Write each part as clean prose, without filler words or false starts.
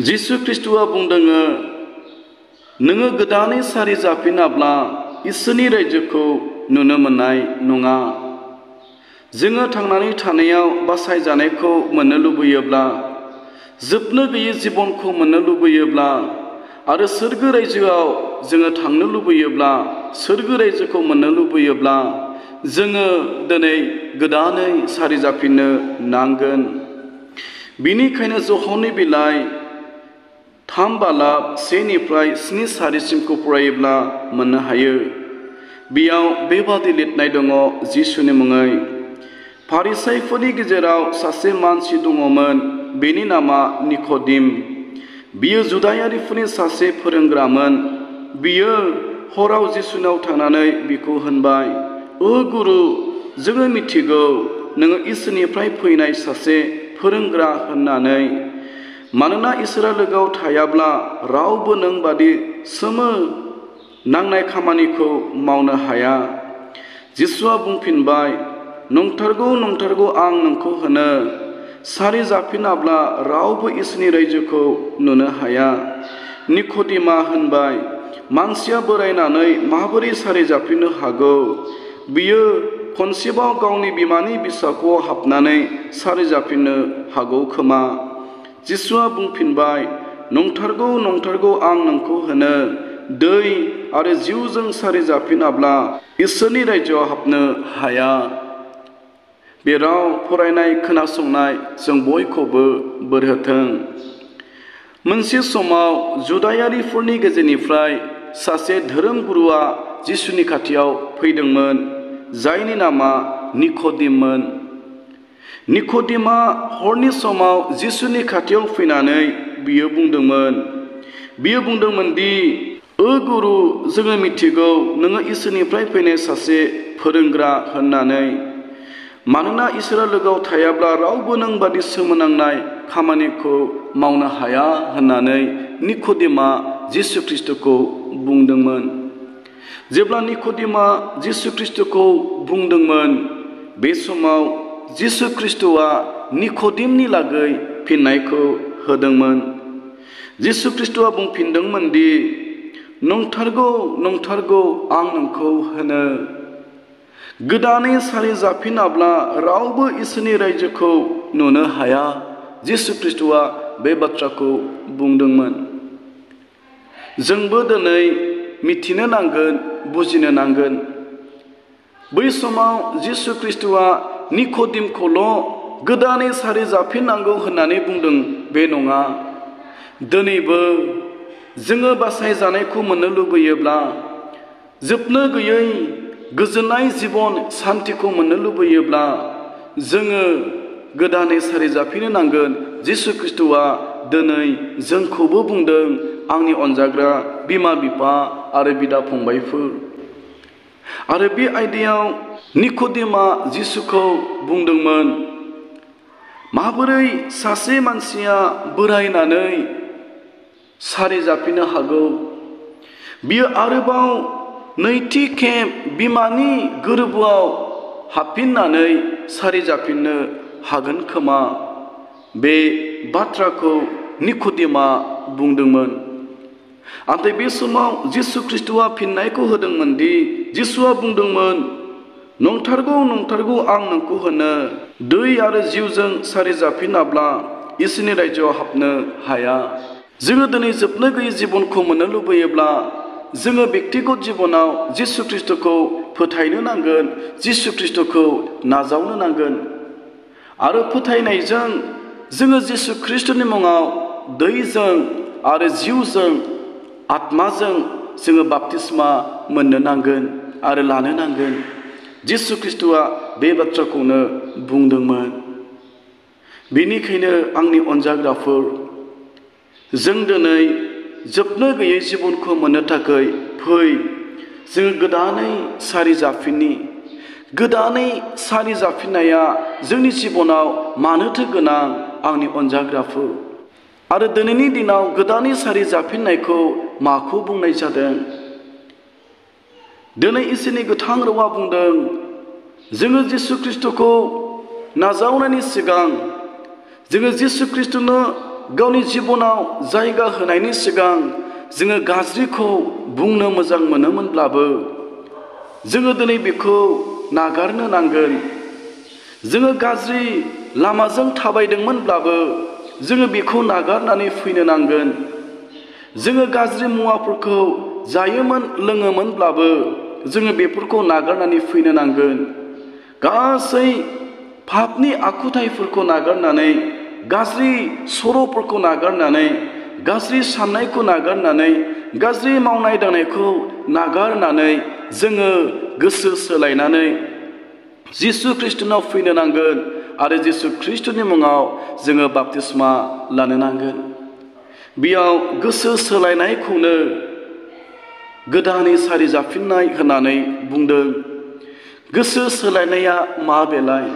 जिसु ख्रिस्टआ बुंदोङो नोङो गोदानै सारि जाफिनाब्ला इसोरनि रायजोखौ नुनो मोननाय नङा। जोङो थांनानै थानायाव बासायजानायखौ मोननो लुबैयोब्ला, जोबनो गैयै जिबनखौ मोननो लुबैयोब्ला आरो सोरगो रायजोआव जोङो थांनो लुबैयोब्ला, सोरगो रायजोखौ मोननो लुबैयोब्ला जोङो दिनै गोदानै सारि जाफिननो नांगोन। बिनिखायनो ज'हरनि बिलाइ 3:1-7 सारिसिमखौ फरायोब्ला मोननो हायो। बेयाव बेबादि लिरनाय दङ जिसुनि मुङै। फारिसाइफोरनि गेजेराव सासे मानसि दङमोन, बेनि नामा निक'दिम। बियो जुदायारिफोरनि सासे फोरोंग्रामोन। बियो हराव जिसुनाव थांनानै बिखौ होनबाय, "ओ गुरु, जोङो मिथिगौ नोङो इसोरनिफ्राय फैनाय सासे फोरोंग्रा होननानै। मानोना इसोरा लोगोआव थायाब्ला रावबो नों बादि सोमो नांनाय खामानिखौ मावनो हाया।" जिसुआ बुंफिनबाय, "नंथारगौ नंथारगौ आं नोंखौ होनो, सारि जाफिनाब्ला रावबो इसोरनि रायजोखौ नुनो हाया।" निक'दिमआ होनबाय, "मानसिया बोरायनानै माबोरै सारि जाफिननो हागौ? बियो खनसेबाव गावनि बिमानि बिसाख'आव हाबनानै सारि जाफिननो हागौ खोमा?" जिसुआ बुंफिनबाय, "नंथारगौ नंथारगौ आं नोंखौ होनो, दै आरो जिउजों सारि जाफिनाब्ला इसोरनि रायजोआव हाबनो हाया।" बे राव फरायनाय खोनासंनाय जों बयखौबो बोर होथों। मोनसे समाव जुदायारिफोरनि गेजेरनिफ्राय सासे धोरोमगुरुआ जिसुनि खाथियाव फैदोंमोन, जायनि नामा निक'दिममोन। निक'दिमआ हरनि समाव जिसुनि खाथियाव फैनानै बियो बुंदोंमोन दि, "ओ गुरु, जोङो मिथिगौ नोङो इसोरनिफ्राय फैनाय सासे फोरोंग्रा होननानै। मानोना इसोरा लोगोआव थायाब्ला रावबो नों बादि सोमोनांनाय खामानिखौ मावनो हाया" होननानै निक'दिमआ जिसु ख्रिस्ट'खौ बुंदोंमोन। जेब्ला निक'दिमआ जिसु ख्रिस्ट'खौ बुंदोंमोन, बे समाव जिसु ख्रिस्ट'आ निक'दिमनि लागै फिननायखौ होदोंमोन। जिसु ख्रिस्ट'आ बुंफिनदोंमोन दि, "नंथारगौ नंथारगौ आं नोंखौ होनो, गोदानै सारि जाफिनाब्ला रावबो इसोरनि रायजोखौ नुनो हाया।" जिसु ख्रिस्ट'आ बे बाथ्राखौ बुंदोंमोन। जोंबो दिनै मिथिनो नांगोन, बुजिनो नांगोन। बै समाव जिसु ख्रिस्ट'आ निक'दिमखौल' गोदानै सारि जाफिननांगौ होननानै बुंदों बे नङा। दिनैबो जोङो बासायजानायखौ मोननो लुबैयोब्ला, जोबनो गैयै गोजोननाय जिबन सान्थिखौ मोननो लुबैयोब्ला जोङो गोदानै सारि जाफिननो नांगोन। जिसु ख्रिस्ट'आ दिनै जोंखौबो बुंदों, आंनि अनजाग्रा बिमा बिफा आरो बिदा फंबायफोर। आरो बे आयदायाव निक'दिमआ जिसुखौ बुंदोंमोन, माबोरै सासे मानसिया बोरायनानै सारि जाफिननो हागौ? बियो आरोबाव नैथि खेब बिमानि गोरबोआव हाबफिननानै सारि जाफिननो हागोन खोमा? बे बाथ्राखौ निक'दिमआ बुंदोंमोन। नाथाय बे समाव जिसु ख्रिस्ट'आ फिननायखौ होदोंमोन दि, जिसुआ बुंदोंमोन, "नंथारगौ नंथारगौ आं नोंखौ होनो, दै आरो जिउजों सारि जाफिनाब्ला इसोरनि रायजोआव हाबनो हाया।" जोङो दिनै जोबनो गैयै जिबनखौ मोननो लुबैयोब्ला जोङो बेक्तिगत जिबनाव जिसु ख्रिस्ट'खौ फोथायनो नांगोन, जिसु ख्रिस्ट'खौ नाजावनो नांगोन। आरो फोथायनायजों जोङो जिसु ख्रिस्ट'नि मुङाव दैजों आरो जिउजों आत्माजों जोङो बाप्तिस्मा मोननो नांगोन आरो लानो नांगोन। जिसु ख्रिस्ट'आ बे बाथ्राखौनो बुंदोंमोन। बेनिखायनो आंनि अनजाग्राफोर, जों दिनै जोबनो गैयै जिबनखौ मोननो थाखाय फै, जोङो गोदानै सारि जाफिननि। गोदानै सारि जाफिननाया जोंनि जिबनाव मानोथो गोनां आंनि अनजाग्राफोर? आरो दिनैनि दिनाव गोदानै सारि जाफिननायखौ माखौ बुंनाय जादों? दिनै इसोरनि गोथां रावा बुंदों, जोङो जिसु ख्रिस्ट'खौ नाजावनायनि सिगां जोङो जिसु ख्रिस्ट'नो गावनि जिबनाव जायगा होनायनि सिगां जोङो गाज्रिखौ बुंनो मोजां मोनोमोनब्लाबो जोङो दिनै बेखौ नागारनो नांगोन। जोङो गाज्रि लामाजों थाबायदोंमोनब्लाबो जोङो बेखौ नागारनानै फैनो नांगोन। जोङो गाज्रि मुवाफोरखौ जायोमोन लोङोमोनब्लाबो जोङो बेफोरखौ नागारनानै फैनो नांगोन। गासै पापनि आखुथाइफोरखौ नागारनानै, गाज्रि सर'फोरखौ नागारनानै, गाज्रि साननायखौ नागारनानै, गाज्रि मावनाय दांनायखौ नागारनानै जोङो गोसो सोलायनानै जिसु ख्रिस्टनाव फैनो नांगोन आरो जिसु ख्रिस्टनि मुङाव जोङो बाप्तिस्मा लानो नांगोन। बेयाव गोसो सोलायनायखौनो गोदानै सारि जाफिननाय होननानै बुंदों। गोसो सोलायनाया मा बेलाय?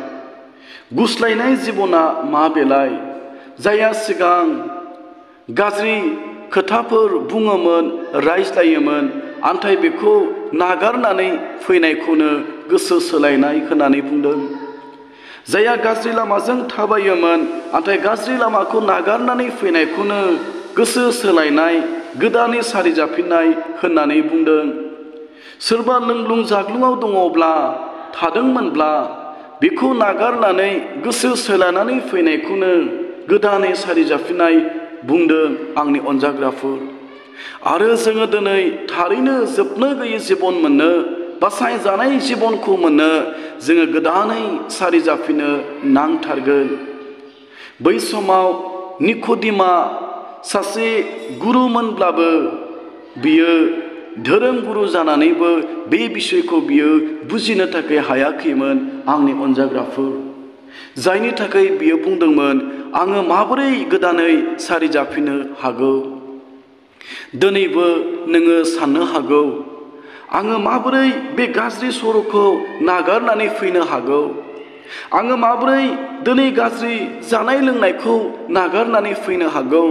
गुस्लायनाय जिबना मा बेलाय? जायहा सिगां गाज्रि खोथाफोर बुङोमोन, रायज्लायोमोन, नाथाय बेखौ नागारनानै फैनायखौनो गोसो सोलायनाय होननानै बुंदों। जायहा गाज्रि लामाजों थाबायोमोन, नाथाय गाज्रि लामाखौ नागारनानै फैनायखौनो गोसो सोलायनाय, गोदानै सारि जाफिननाय होननानै बुंदों। सोरबा लोंलुं जाग्लुङाव दङब्ला, थादोंमोनब्ला बेखौ नागारनानै गोसो सोलायनानै फैनायखौनो गोदानै सारि जाफिननाय बुंदों आंनि अनजाग्राफोर। आरो जोङो दिनै थारैनो जोबनो गैयै जिबन मोननो, बासायजानाय जिबनखौ मोननो जोङो गोदानै सारि जाफिननो नांथारगोन। बै समाव निक'दिमा सासे गुरुमोनब्लाबो बियो धोरोम गुरु जानानैबो बे बिसयखौ बियो बुजिनो थाखाय हायाखैमोन आंनि अनजाग्राफोर। जायनि थाखाय बियो बुंदोंमोन, आङो माबोरै गोदानै सारि जाफिननो हागौ? दिनैबो नोङो साननो हागौ, आङो माबोरै बे गाज्रि सर'खौ नागारनानै फैनो हागौ? आङो माबोरै दिनै गाज्रि जानाय लोंनायखौ नागारनानै फैनो हागौ?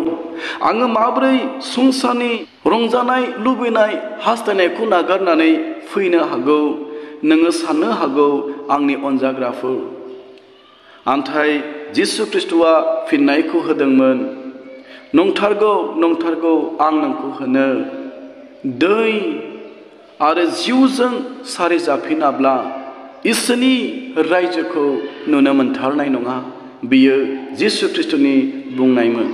आङो माबोरै संसारनि रंजानाय लुबैनाय हास्थायनायखौ नागारनानै फैनो हागौ? नोङो साननो हागौ आंनि अनजाग्राफोर। नाथाय जिसु ख्रिस्ट'आ फिननायखौ होदोंमोन, नंथारगौ नंथारगौ आं नोंखौ होनो, दै आरो जिउजों सारि जाफिनाब्ला इसोरनि रायजोखौ नुनो मोनथारनाय नङा। बियो जिसु ख्रिस्ट'नि बुंनायमोन।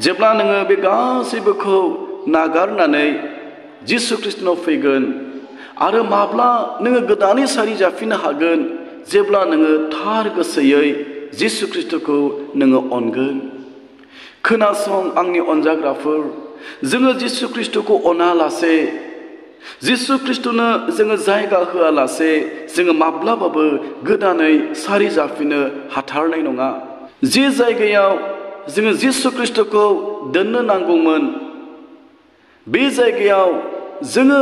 जेब्ला नोङो बे गासैबोखौ नागारनानै जिसु ख्रिस्ट'नाव फैगोन, आरो माब्ला नोङो गोदानै सारि जाफिननो हागोन? जेब्ला नोङो थार गोसोयै जिसु ख्रिस्ट'खौ नोङो अनगोन। खोनासं आंनि अनजाग्राफोर, जोङो जिसु ख्रिस्ट'खौ अनालासे, जिसु ख्रिस्ट'नो जोङो जायगा होआलासे जोङो माब्लाबाबो गोदानै सारि जाफिननो हाथारनाय नङा। जे जायगायाव जोङो जिसु ख्रिस्ट'खौ दोननो नांगौमोन, बे जायगायाव जोङो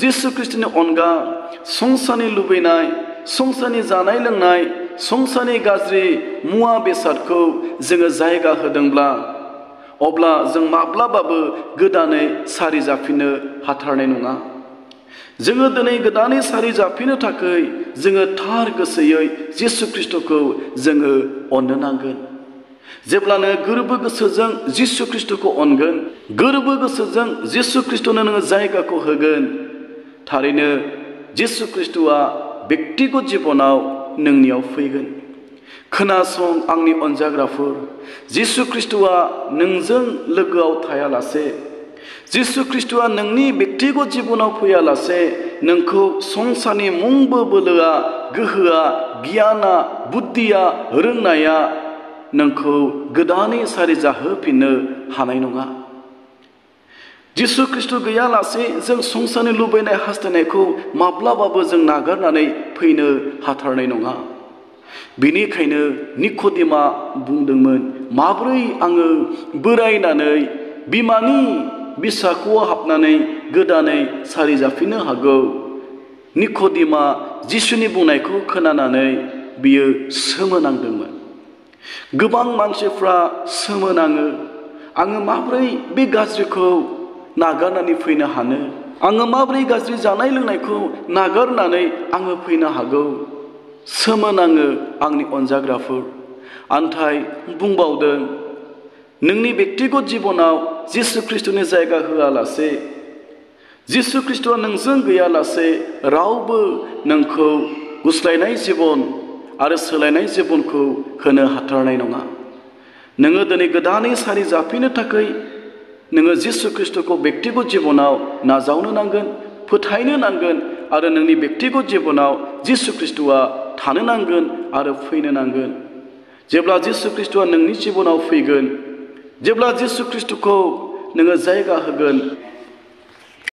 जिसु ख्रिस्ट'नि अनगा संसारनि लुबैनाय, संसारनि जानाय लोंनाय, संसारनि गाज्रि मुवा बेसादखौ जोङो जायगा होदोंब्ला, अब्ला जों माब्लाबाबो गोदानै सारि जाफिननो हाथारनाय नङा। जोङो दिनै गोदानै सारि जाफिननो थाखाय जोङो थार गोसोयै जिसु ख्रिस्ट'खौ जोङो अननो नांगोन। जेब्लानो गोरबो गोसोजों जिसु ख्रिस्ट'खौ अनगोन, गोरबो गोसोजों जिसु ख्रिस्ट'नो नोङो जायगाखौ होगोन, थारैनो जिसु ख्रिस्ट'आ बेक्तिगत जिबनाव नोंनियाव फैगोन। खोनासं आंनि अनजाग्राफोर, जिसु ख्रिस्ट'आ नोंजों लोगोआव थायालासे, जिसु ख्रिस्ट'आ नोंनि बेक्तिगत जिबनाव फैयालासे नोंखौ संसारनि मुंबो बोलोआ, गोहोआ, गियाना, बुद्धिया, रोंनाया नोंखौ गोदानै सारि जाहोफिननो हानाय नङा। जिसु ख्रिस्ट' गैयालासे जों संसारनि लुबैनाय हास्थायनायखौ माब्लाबाबो जों नागारनानै फैनो हाथारनाय नङा। बेनिखायनो निक'दिमा बुंदोंमोन, माबोरै आङो बोरायनानै बिमानि बिसाख'आव हाबनानै गोदानै सारि जाफिननो हागौ? निक'दिमा जिसुनि बुंनायखौ खोनानानै बियो सोमोनांदोंमोन। गोबां मानसिफ्रा सोमोनाङो, आङो माबोरै बे गाज्रिखौ नागारनानै फैनो हानो? आङो माबोरै गाज्रि जानाय लोंनायखौ नागारनानै आङो फैनो हागौ? सोमोनाङो आंनि अनजाग्राफोर। नाथाय बुंबावदों, नोंनि बेक्तिगत जिबनाव जिसु ख्रिस्ट'नि जायगा होआलासे जिसु ख्रिस्ट'आ नोंजों गैयालासे रावबो नोंखौ गुस्लायनाय जिबन आरो सोलायनाय जिबनखौ होनो हाथारनाय नङा। नोङो दिनै गोदानै सारि जाफिननो थाखाय नोङो जिसु ख्रिस्ट'खौ बेक्तिगत जिबनाव नाजावनो नांगोन, फोथायनो नांगोन आरो नोंनि बेक्तिगत जिबनाव जिसु ख्रिस्ट'आ थानो नांगोन आरो फैनो नांगोन। जेब्ला जिसु ख्रिस्ट'आ नोंनि जिबनाव फैगोन, जेब्ला जिसु ख्रिस्ट'खौ नोङो जायगा होगोन,